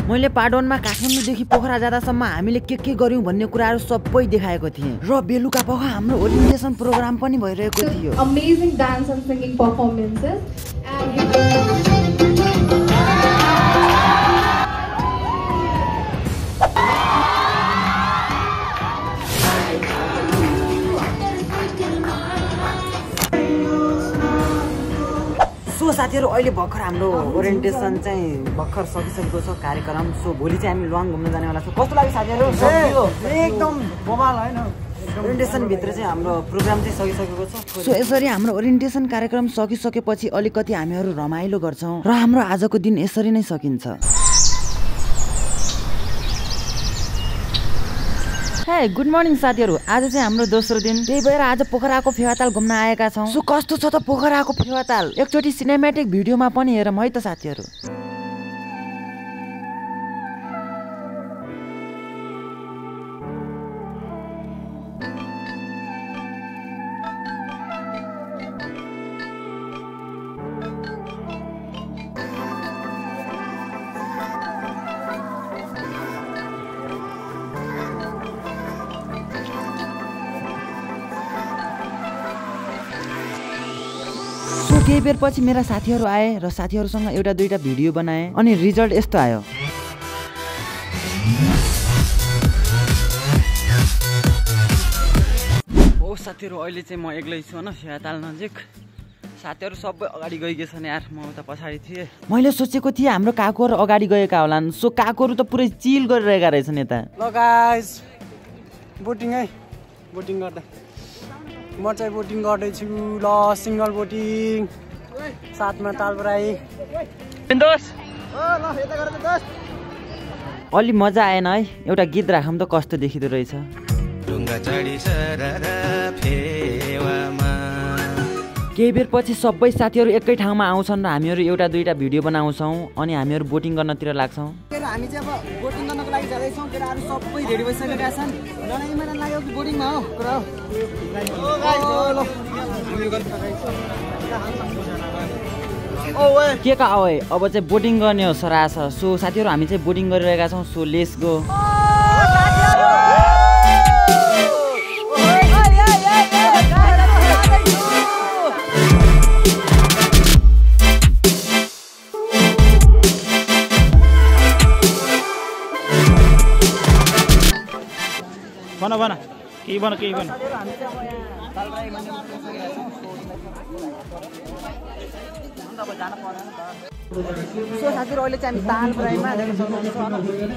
मैले पार्ट 1 मा काठमाडौँदेखि पोखरा जाँदासम्म हामीले के गर्यौं भन्ने कुराहरु सबै देखाएको थिएँ र बेलुका पख हाम्रो ओरिएन्टेसन प्रोग्राम पनि भइरहेको थियो। Amazing dance and singing performances so साथीहरु अहिले भर्खर हाम्रो ओरिएन्टेसन चाहिँ भर्खर सकिसकेको छ कार्यक्रम। सो भोलि चाहिँ हामी लुवाङ घुम्न जाने वाला छौं। कस्तो लाग्यो साथीहरु? एकदम बवाल हैन। ओरिएन्टेसन भित्र चाहिँ हाम्रो प्रोग्राम चाहिँ सकिसकेको छ। सो यसरी हाम्रो ओरिएन्टेसन कार्यक्रम सकिसकेपछि अलिकति हामीहरु रमाइलो गर्छौं र हाम्रो आजको दिन यसरी नै सकिन्छ। हे गुड मर्निङ साथीहरु, आज चाहिँ हाम्रो दोस्रो दिन, त्यही भएर आज पोखराको फेवाताल घुम्न आएका छौं। सो कस्तो छ त पोखराको फेवाताल? एकचोटी सिनेमेटिक भिडियोमा पनि हेरौँ है त साथीहरु। केही बेर पछि मेरा साथीहरु आए र साथीहरुसँग एउटा दुईटा भिडियो बनाए अनि रिजल्ट यस्तो आयो। ओ साथीहरु, अहिले चाहिँ म एक्लै छु हैन फेवाताल नजिक। साथीहरु सबै अगाडि गइगएछन् यार, म उता पछाडी थिए। मैले सोचेको थिएँ हाम्रो काकुहरु अगाडि गएका होलान्। सो काकुहरु त पुरै चिल गरिरहेका रहेछन् यता। ल गाइस, बोटिङ है, बोटिङ गर्दा म चाहिँ बोटिङ गर्दैछु। ल सिंगल बोटिङ, साथमा तालबराई। अलि मजा आएन है? एउटा गीत राखौँ त कस्तो देखिँदो रहेछ। केही बेर पछि सबै साथीहरु एकै ठाउँमा आउँछन् र हामीहरु एउटा दुईटा भिडियो बनाउँछौं अनि हामीहरु बोटिङ गर्नतिर लाग्छौं। हामी चाहिँ अब बोटिङ गर्नको लागि जाँदैछौँ। केटाहरु सबै रेडी भइसकेका छन्। लडाई मैदान लाग्यो कि बोटिङमा हो कुरा हो। के का ओए, अब चाहिँ बोटिङ गर्ने हो सरास। सो साथीहरु हामी चाहिँ बोटिङ गरिरहेका छौं। So let's go. बना बना के बना के बना।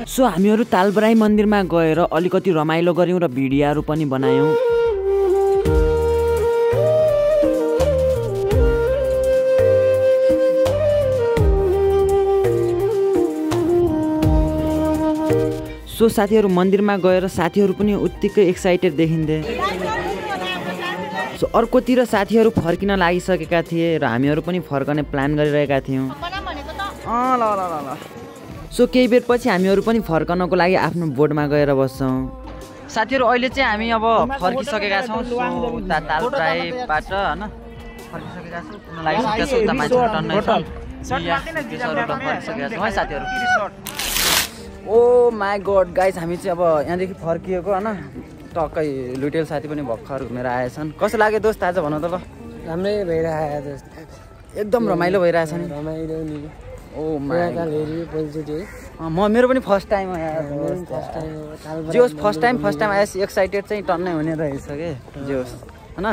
सो हामीहरु तालबराई मन्दिरमा गएर अलिकति रमाइलो गर्यौं र भिडियोहरु पनि बनायौं। सो साथीहरु मन्दिरमा गएर साथीहरु पनि उत्तिकै एक्साइटेड देखिन्थे। सो अर्कोतिर साथीहरु फर्किन लागिसकेका थिए र हामीहरु पनि फर्कने प्लान गरिरहेका थियौं। सो केही बेर पछि हामीहरु पनि फर्कनको लागि आफ्नो बोटमा गएर बस्छौं। साथीहरु अहिले चाहिँ हामी अब फर्किसकेका छौं। सो उता तालबराईबाट हैन फर्किसकेका छौं। पुग्न लागिसकेका छौं। उता मान्छे टन्नै छ। फर्किसकेका छौं है साथीहरु। ओ माई गॉड गाइस, हामी चाहिँ अब यहाँदेखि फर्किएको हैन। टक्कै लुटेल साथी पनि भर्खर घुमेर आएछन्। कस्तो लाग्यो दोस्त आज भन त ल? राम्रै भइरहेको दोस्त, एकदम रमाइलो भइरहेछ नि। रमाइलो नि। ओ माई गॉड, म मेरो पनि फर्स्ट टाइम हो यार। जोस फर्स्ट टाइम आएस एक्साइटेड चाहिँ टन्नै हुने रहेछ के जोस हैन।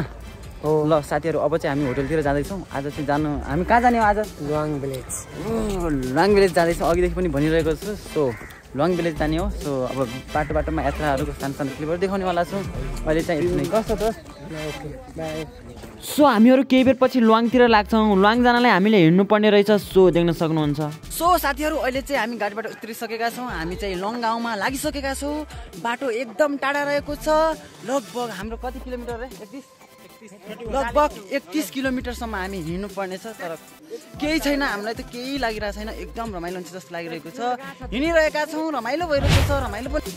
ल साथीहरु अब चाहिँ हामी होटलतिर जाँदैछौँ। आज चाहिँ हामी कहाँ जाने हो आज? लुवाङ भिलेज। लुवाङ भिलेज जाँदैछौँ। अघिदेखि पनि भनिरहेको छु। सो लुवाङ भिलेज जाने हो। सो अब बाटोमा यात्राहरूको सानो सानो क्लिपहरू देखाउनेवाला छौँ। अहिले चाहिँ यति नै। कस्तो दोस्त? सो हामीहरु केही बेर पछि लुवाङतिर लाग्छौँ। लुवाङ जानलाई हामीले हिँड्नु पर्ने रहेछ। सो देख्न सक्नुहुन्छ। सो साथीहरु अहिले चाहिँ हामी गाडीबाट उत्रिसकेका छौँ। हामी चाहिँ लङ गाउँमा लागिसकेका छौँ। बाटो एकदम टाढा रहेको छ। लगभग हाम्रो कति किलोमिटर रे? 31 लगभग 31 किलोमिटरसम्म हामी हिँड्नु पर्नेछ। तर केही छैन, हामीलाई त केही लागिरहेको छैन। एकदम रमाइलो हुन्छ जस्तो लागिरहेको छ। हिँडिरहेका छौँ, रमाइलो भइरहेको छ। रमाइलो पनि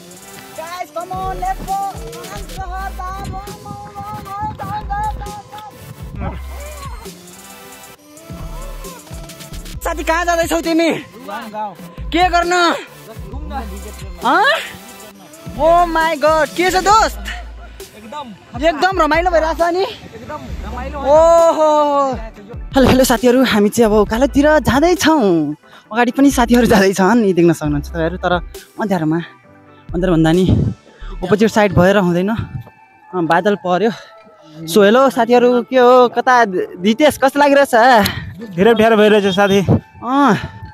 guys, come on let's go. साथी कहाँ जाँदैछौ तिमी? के गर्न? ओ माई गॉड के छ दोस्त एकदम रमाइलो भइरहेछ नि ओहो हेलो हेलो साथीहरु हामी चाहिँ अब उकालोतिर जाँदै छौं अगाडि पनि साथीहरु जाँदै छन् यी देख्न सक्नुहुन्छ तपाईहरु तर अँध्यारोमा अन्धेर भन्दा नि अपोजिट साइड भएर हुँदैन बादल पर्यो सो हेलो साथीहरु के हो कता दितेश कस्तो लागिरहेछ धेरै अप्ठ्यारो भइरहेछ साथी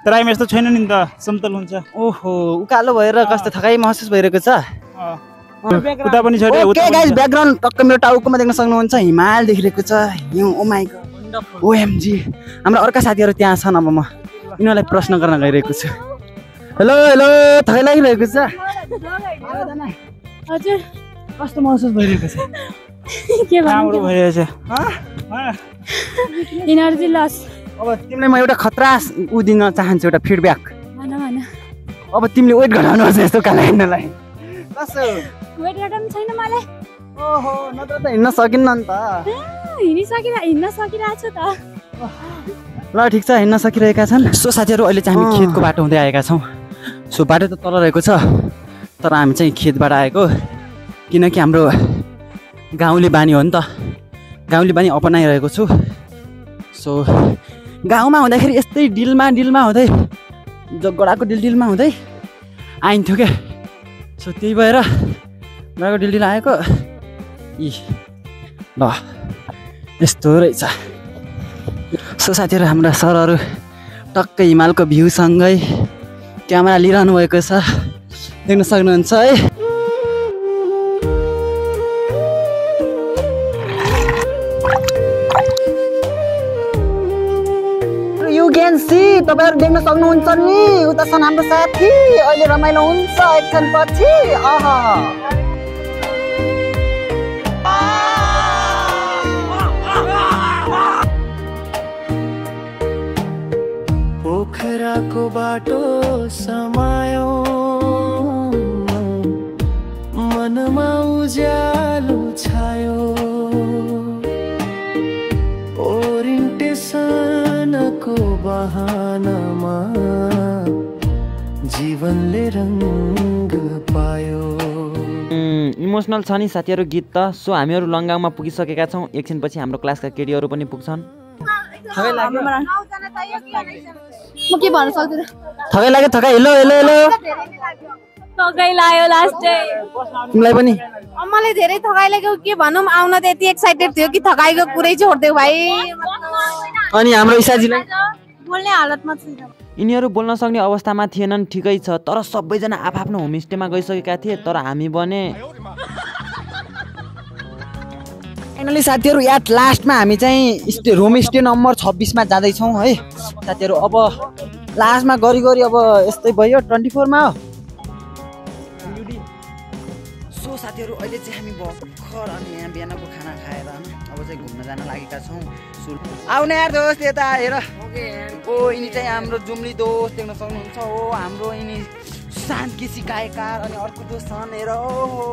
तराईमा यस्तो छैन नि त समतल हुन्छ ओहो उकालो भएर कस्तो थकाइ महसुस भइरहेको छ उता पनि छ रे ओके गाइस ब्याकग्राउन्ड टक्क मेरो टाउकोमा देख्न सक्नुहुन्छ हिमाल देखिरहेको छ हिउँ ओ माइ गॉड ओएमजी हाम्रो अर्का साथीहरु त्यहाँ छन् अब म यिनीहरूलाई प्रश्न गर्न गइरहेको छु हेलो हेलो थकाइ लागिरहेको छ हजुर कस्तो महसुस भइरहेको छ के राम्रो भइरहेछ एनर्जी लस अब तिमीलाई म एउटा खतरा उ दिन चाहन्छु एउटा फिडब्याक भन भन अब तिमीले वेट घटाउनु पर्छ यस्तो काला हिँड्नलाई कसो वेट घटाउनु छैन मलाई ओहो नत्र त हिँड्न सकिन्न नि त हिँड्न सकिरहेको छु त ल ठिक छ हिँड्न सकिरहेका छन् सो साथीहरु अहिले चाहिँ हामी खेतको बाटो हुँदै आएका छौं सो बाटो त तल रहेको छ तर हामी चाहिँ खेतबाट आएको किनकि हाम्रो गाउँले बानी हो नि त गाउँले बानी अपनाइरहेको छु सो गाउँमा हुँदाखेरि यस्तै डिलमा हुँदै जगडाको डिलमा हुँदै आइन्थ्यो क्या सो त्यही भएर गएको डिल आएको इ ल यस्तो रहेछ सो साथीहरु हाम्रा सरहरु टक्कै हिमालको भ्यूसँगै क्यामेरा लिइरहनु भएको छ देख्न सक्नुहुन्छ है यु क्यान सी तपाईहरु देख्न सक्नुहुन्छ नि उता छन् हाम्रो साथी अहिले रमाइलो हुन्छ एकछिन पछि आहा पोखराको बाटो समायो मनमा उज्यालो छायो ओरिएन्टेसनको बहानामा जीवनले रंग पायो इमोसनल छ नि साथीहरु गीत त सो हामीहरु लङगाउँमा पुगिसकेका छौं एकछिनपछि हाम्रो क्लासका केटीहरु पनि पुग्छन् म के भन्न सक्दिन थकाइ लाग्यो थकाइ हेलो हेलो हेलो थकाइ लाग्यो लास्ट डे तिमीलाई पनि मलाई धेरै थकाइ लाग्यो के भनौं आउन त यति एक्साइटेड थियो कि थकाइको कुरै छोड्दियो भाइ अनि हाम्रो इसाजीलाई बोल्ने हालतमा छैन यिनीहरु बोल्न सक्ने अवस्थामा थिएनन् ठिकै छ तर सबैजना आफआफ्नो होमस्टेमा गइसकेका थिए तर हामी बने फाइनली साथीहरु यात लास्टमा हामी चाहिँ होम स्टे नम्बर 26 मा जाँदै छौं है साथीहरु अब लास्टमा गरी अब यस्तै भयो 24 मा सो साथीहरु अहिले चाहिँ हामी भर्खर अनि यहाँ बिहानको खाना खाएर अब चाहिँ घुम्न जान लागेका छौं आउने यार दोस्त यता हेर ओ यिनी चाहिँ हाम्रो जुम्ली दोस्त देख्न सक्नुहुन्छ हो हाम्रो यिनी शान्त किसी गायकार अनि अर्को दोस्त छन् हेर ओहो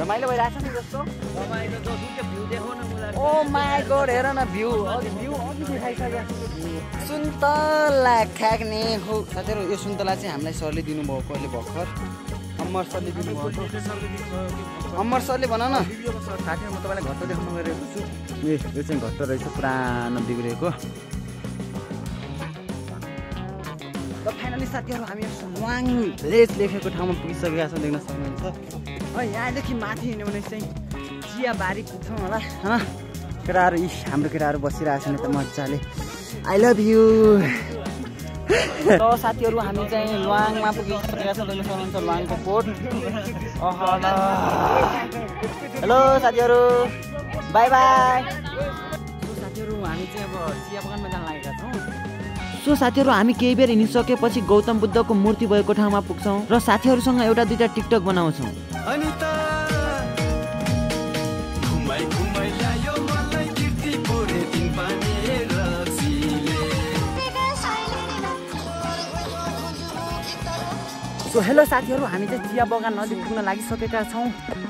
रमाइलो भइरहेछ नि जस्तो रमाइलो त दुईटा भ्यू देखाउन मलाई ओ माय गॉड हेर न भ्यू अघि देखाइसक्यो सुन्तला खाग्ने हो साथीहरु यो सुन्तला चाहिँ हामीलाई सरले दिनुभएको अहिले भर्खर अमर सरले दिनुभएको अमर सरले भन न साथीहरु म तपाईलाई घट्ट देखाउन गइरहेको छु यो चाहिँ घट्ट रहेछ पुरानो बिग्रेको र फाइनली साथीहरु हामी लुवाङ भिलेज लेखेको ठाउँमा पुगिसकेका छौं देख्न सक्नुहुन्छ यहाँदेखि माथि हिँड्यो भने चाहिँ चिया बारी पुग्छौँ होला हैन केटाहरु हाम्रो केटाहरु बसिरहेको छन् त मजाले आई लभ यु ल साथीहरु हामी चाहिँ लुवाङमा पुगिसकेका छौं देख्न सक्नुहुन्छ लुवाङको पोर्ट हेलो साथीहरु बाइ बाइ साथीहरु हामी चाहिँ अब चिया बगानमा जान लागेका छौं सो साथीहरु हामी केही बेर हिँडिसकेपछि गौतम बुद्धको मूर्ति भएको ठाउँमा पुग्छौं र साथीहरुसँग एउटा दुईटा टिकटक बनाउँछौं सो हेलो साथीहरु हामी चाहिँ चिया बगान नजिक पुग्न लागिसकेका छौं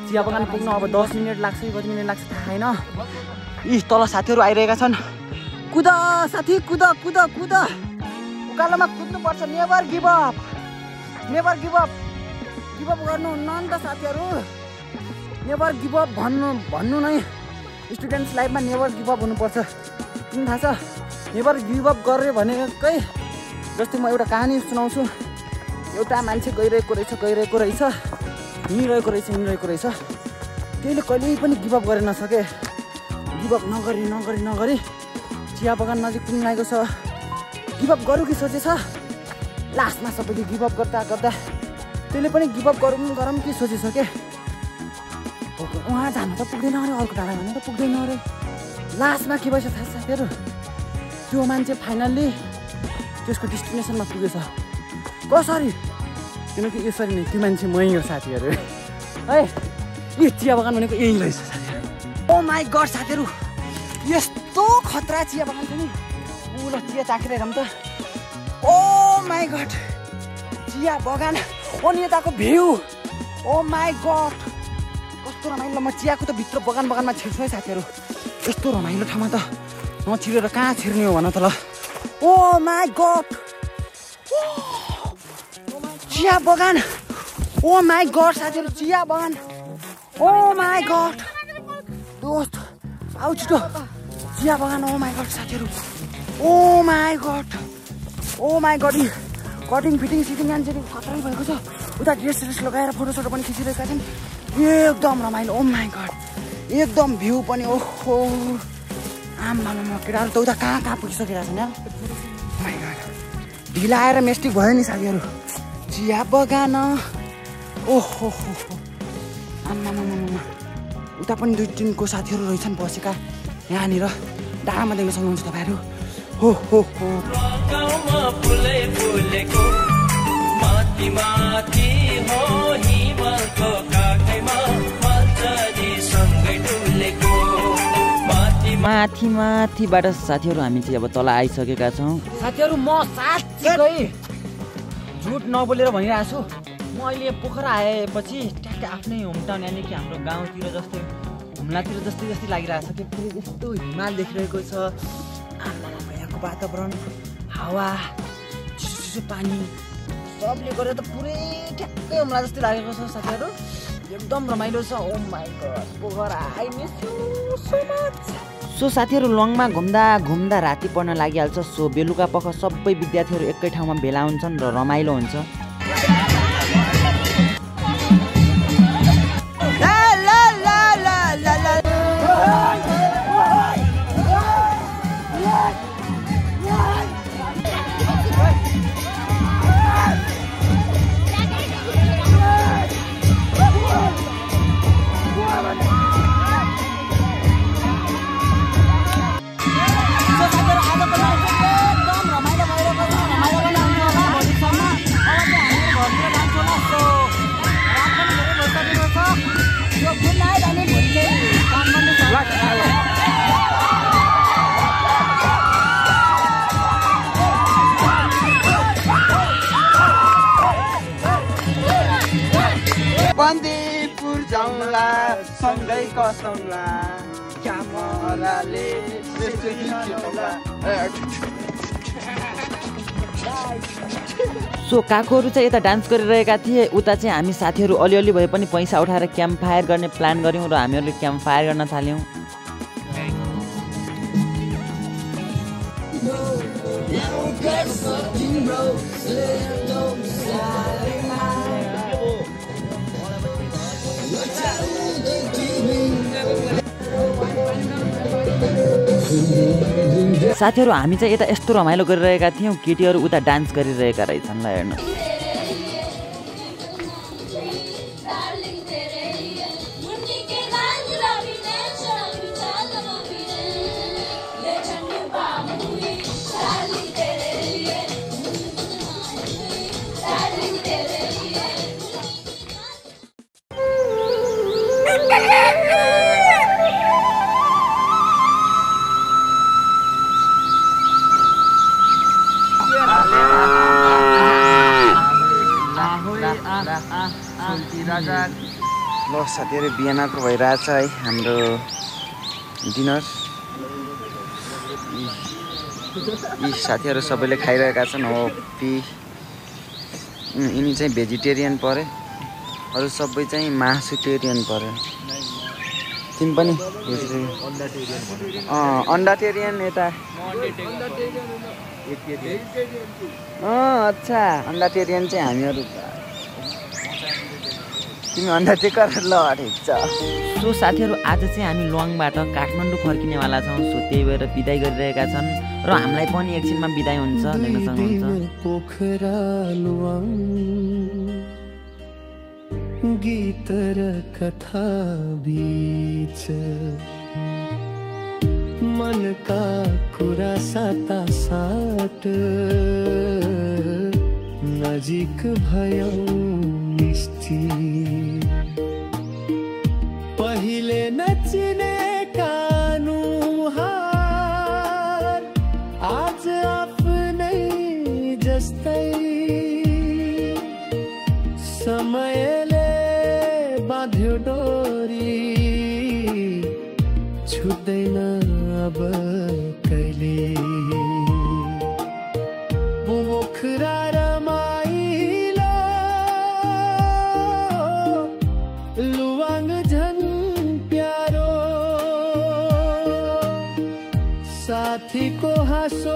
चिया बगान पुग्न अब 10 मिनेट लाग्छ कि कति मिनेट लाग्छ थाहा छैन यी तल साथीहरु आइरहेका छन् कुद साथी कुद कुद कुद उकालोमा कुद्नु पर्छ never give up never give up गर्नुहुन्न नि त साथीहरू। नेभर गिभ अप भन्नु नै स्टुडेन्ट्स लाइफमा नेभर गिभ अप हुनुपर्छ। किन थाहा छ? नेभर गिभ अप गऱ्यो भनेकै जस्तै म एउटा कहानी सुनाउँछु। एउटा मान्छे गइरहेको रहेछ हिँडिरहेको रहेछ त्यसले कहिल्यै पनि गिभ अप गरेन सके। गिभ अप नगरी चिया बगान नजिक पुग्न लागेको छ। गिभ अप गरौँ कि सोचेछ। लास्टमा सबैले गिभ अप गर्दा त्यसले पनि गिभ अप गरौँ कि सोचेछ के। उहाँ जानु त पुग्दैन अरे, अर्को डाँडा जानु त पुग्दैन अरे। लास्टमा के भएछ थाहा साथीहरू? त्यो मान्छे फाइनल्ली त्यसको डेस्टिनेसनमा पुगेछ। कसरी? किनकि यसरी नै त्यो मान्छे मै हो साथीहरू। है यो चिया बगान भनेको यही रहेछ साथीहरू। ओ माई गड साथीहरू, यस्तो खतरा चिया बगान छ नि। ल चिया चाखेर हेरौँ त। ओ माई गड चिया बगान अनि यताको भ्यू। ओ माई गड कस्तो रमाइलो। म चियाको त भित्र बगानमा छिर्छु है साथीहरू। यस्तो रमाइलो ठाउँमा त नछिरेर कहाँ छिर्ने हो भन त ल। ओ माई गड चिया बगान। ओ माई गड साथीहरू चिया बगान। ओ माई गड दोस्त आउ छिटो चिया बगान। ओ माई गड साथीहरू। ओ माई गड कटिङ फिटिङ मान्छेले खतरै भएको छ। उता ड्रेस लगाएर फोटोसोटो पनि खिचिरहेका छन्। एकदम रमाइलो। ओ माई गड एकदम भ्यू पनि। ओहो आम्मा केटाहरू त उता कहाँ पुगिसकेका छन् यार। माई गड ढिला आएर मेस्टिक भयो नि साथीहरू। चिया बगान ओहो आम्मा उता पनि 2-3 साथीहरू रहेछन् बसेका यहाँनिर। डाँडामा देख्न सक्नुहुन्छ तपाईँहरू। हो माथिबाट साथीहरू हामी चाहिँ अब तल आइसकेका छौँ। साथीहरू म साँच्चै झुट नबोलेर भनिरहेको छु। म अहिले पोखरा आएपछि ट्याक्कै आफ्नै होम टाउन यानि कि हाम्रो गाउँतिर जस्तै हुम्लातिर जस्तै लागिरहेको छ कि पुरै यस्तो हिमाल देखिरहेको छ। यहाँको वातावरण हावा चिसो पानी सबले गरेर त पुरै ठ्याक्कै हुम्ला जस्तै लागेको छ साथीहरू। एकदम रमाइलो छ। Oh my God Pokhara I miss you so much. So साथीहरू लङमा घुम्दा राति पर्न लागिहाल्छ। सो बेलुका पख सबै विद्यार्थीहरू एकै ठाउँमा भेला हुन्छन् र रमाइलो हुन्छ। बन्दीपुर जाउँला सँगै कसौँला क्यामेराले सो काकोहरू चाहिँ यता डान्स गरिरहेका थिए। उता चाहिँ हामी साथीहरू अलिअलि भए पनि पैसा उठाएर क्याम्प फायर गर्ने प्लान गऱ्यौँ र हामीहरूले क्याम्प फायर गर्न थाल्यौँ। साथीहरू हामी चाहिँ यता यस्तो रमाइलो गरिरहेका थियौँ। केटीहरू उता डान्स गरिरहेका रहेछन्। ल हेर्नु ल साथीहरू बिहानको भइरहेछ है हाम्रो डिनर। यी साथीहरू सबैले खाइरहेका छन्। हो पी यिनी चाहिँ भेजिटेरियन परे, अरू सबै चाहिँ मासुटेरियन परे। तिमी पनि अन्डाटेरियन यता अच्छा अन्डाटेरियन चाहिँ हामीहरू। तिमी अन्डाटेकर ल ठिक छ। सो साथीहरू आज चाहिँ हामी लुवाङबाट काठमाडौँ फर्किनेवाला छौँ। सो त्यही भएर बिदाई गरिरहेका छन् र हामीलाई पनि एकछिनमा बिदाई हुन्छ, देख्न सक्नुहुन्छ। पोखरा लुवाङ गीत र कथा बीच मनका कुरा साथ नजिक भयौ निश्चित। पहिले नचिनेका अनुहार आज आफ्नै जस्तै। समयले बाँध्यो डोरी छुट्दैन अब कहिले। पोखरा रमाइलो लुवाङ झन् प्यारो साथीको हाँसो